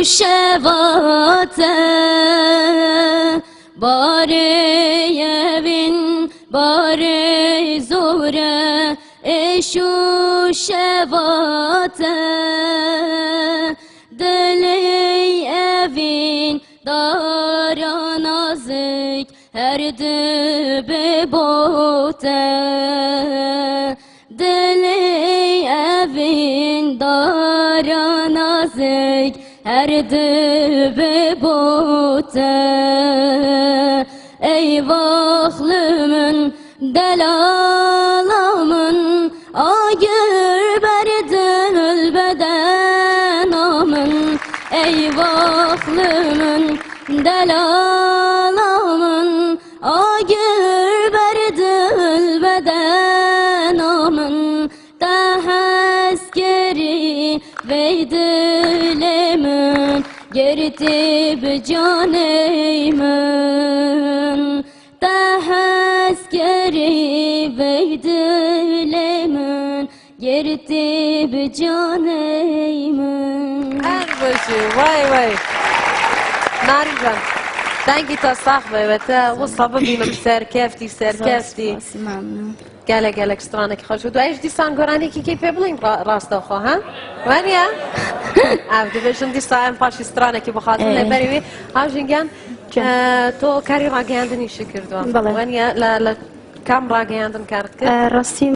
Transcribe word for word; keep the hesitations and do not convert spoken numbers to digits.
şeva te. Barê evîn, barê zor e, êş û şeva te. Dilê evîn dara nazik, her dibe bo te. Dilê evîn dara nazik, her dibe bo te. Eyvah li min, delala min, agir berdil bedena min. Eyvah li min, delala min, agir berdil bedena min. Te hez kirî vey dilê min, girtî bi canê min. Te hez kirî vey dilê min, girtî bi canê min. Her başı, vay vay. Narin can, dengî te sax be ve te wisa bibînim serkeftî, serkeftî. Zor spas, memnun. Gelek gelek stranekî xweş û tu ê ji dîsan goranekî keyfê bilin ra-, rasta xwe, ha? Weriya? Ev dibêjin dîsa em paşî stranekî bixwazin, Ê. lê berê wê, ha jîngen, Can. e, to kerî ragihandinî şikir do. Belê. Weriya, le, le kam ragihandin kar dikir? E, rastî